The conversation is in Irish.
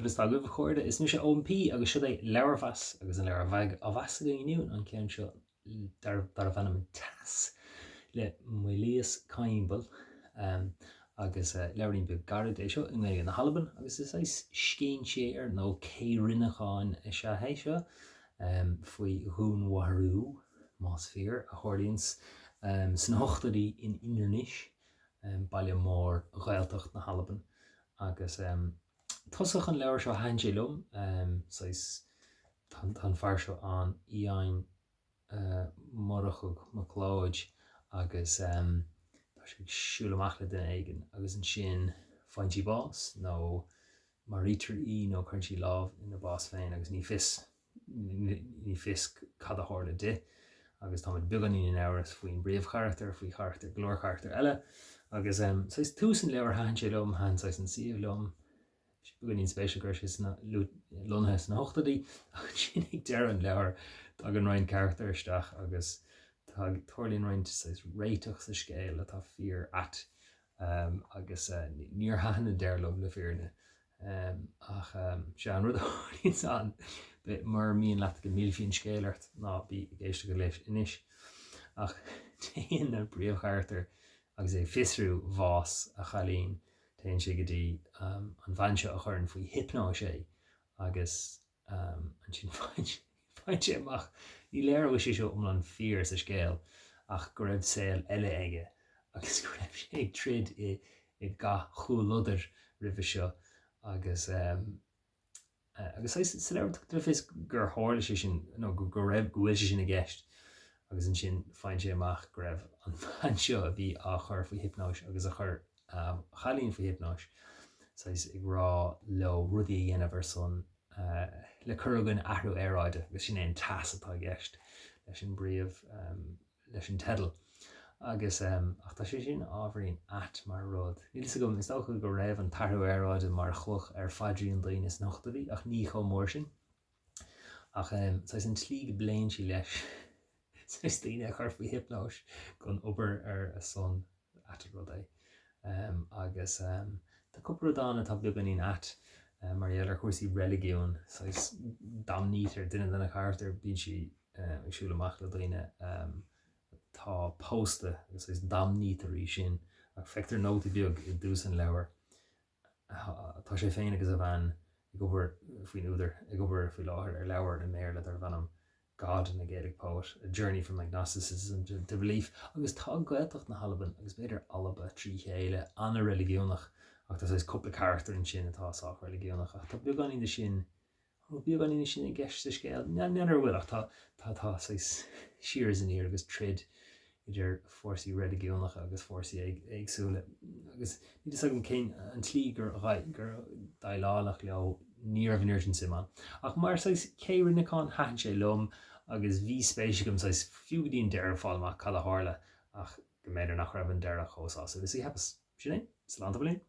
Conas tá agaibh, a chairde? Is mise Eoin P agus seo é Leabharmheas agus an leabhar a bheidh á mheas againn inniu an ceann seo darbh ainm An Teas le Maoilíos Caimbeul agus leabhairín beag gairid é seo i nGaeilge na hAlban agus is saghas scéinséir nó cérinneachán is ea é seo faoi dhúnmharú, más fíor, a tharlaíonns sna hochtóidí in Innernish, baile mór Ghaeltacht na hAlban. Agus tosach an leabhair seo thaitin sé liom, saghas, tá an fear seo ann, Iain Murchadh MacLeòid agus tá sé ag siúl amach le duine éigin agus ansin faigheann sí bás nó maraítear í nó cuireann sí lámh ina bás féin agus ní fios Ní fios cad a tharla di agus táimid beagáinín in amhras faoin bpríomhcharachtar, faoi charachtair, go leor carachtar eile. Agus saghas tús an leabhair thaitin sé liom, thaitin saghas an suíomh liom. Beagáinín spéisiúil go raibh sé lonnaithe sna hochtóidí ach ansin ag deireadh an leabhair tagann roinnt carachtar isteach agus tarlaíonn roinnt saghas réiteach sa scéal atá fíor ait agus níor thaitin an deireadh liom le fírinne. Ach sea, an rud a tharlaíonns ann, mura mian leat go millfí an scéal ort, ná bí ag éisteacht leis anois. Ach téann an príomhcharachtar agus é ag fiosrú bhás a chailín, téann sé go dtí an bhean seo a chuireann faoi hiopnóis é agus Ansin faigheann sé amach, ní léir an bhfuil sé seo iomlán fíor sa scéal, ach go raibh saol eile aige agus go raibh sé ag troid i gcath Chúil Lodair roimhe seo agus agus sa leabhar tugtar le fios gur tharla sé sin nó go raibh go bhfuil sé sin i gceist agus ansin faigheann sé amach go raibh an bhean seo a bhí á chur faoi hiopnóis agus a chuir a chailín faoi hiopnóis, saghas ag rá leo rudaí a dhéanamh ar son le cur i gcoinne athrú aeráide agus sin é an teas atá i gceist leis an bpríomh leis an teideal. Agus ach tá sé sin ábhairín ait mar rud. Níl fhios agam, is dócha go raibh an t-athrú aeráide mar chloch ar phaidrín daoine sna hochtóidí ach ní chomh mór sin. Ach saghas an tslí go bpléann sí leis, saghas daoine a chur faoi hiopnóis chun obair ar a son, ait an rud é. Agus tá cúpla rud ann atá beagáinín ait mar gheall ar chúrsaí reiligiúin, saghas damnaítear duine de na carachtair, bíonn sí ag siúl amach le daoine atá pósta agus saghas damnaítear í sin ach feictear nóta beag i dtús an leabhair Tá sé féin agus a bhean ag obair faoin údar, ag obair faoi láthair ar leabhar i mBéarla darbh ainm God and a Gaelic Poet, A Journey from Agnosticism to Belief agus tá Gaeltacht na hAlban agus b'fhéidir Alba trí chéile an-reiligiúnach ach tá saghas cúpla carachtar ansin atá sách reiligiúnach ach tá beagáinín de sin An bhfuil beagáinín de sin i gceist sa scéal? N'fheadar an bhfuil ach tá, tá, tá saghas siar is aniar agus troid idir fórsaí reiligiúnacha agus fórsaí éagsúla agus níl fhios agam cén an tslí gur gur déileáladh leo ní raibh an oiread sin suim ann. Ach mar saghas cérinneachán thaitin sé liom agus bhí spéis agam saghas fiú go dtí an deireadh fáil amach cad a tharla ach go mb'fhéidir nach raibh an deireadh chomh sásúil is a cheapas. Sin é, slán tamallín.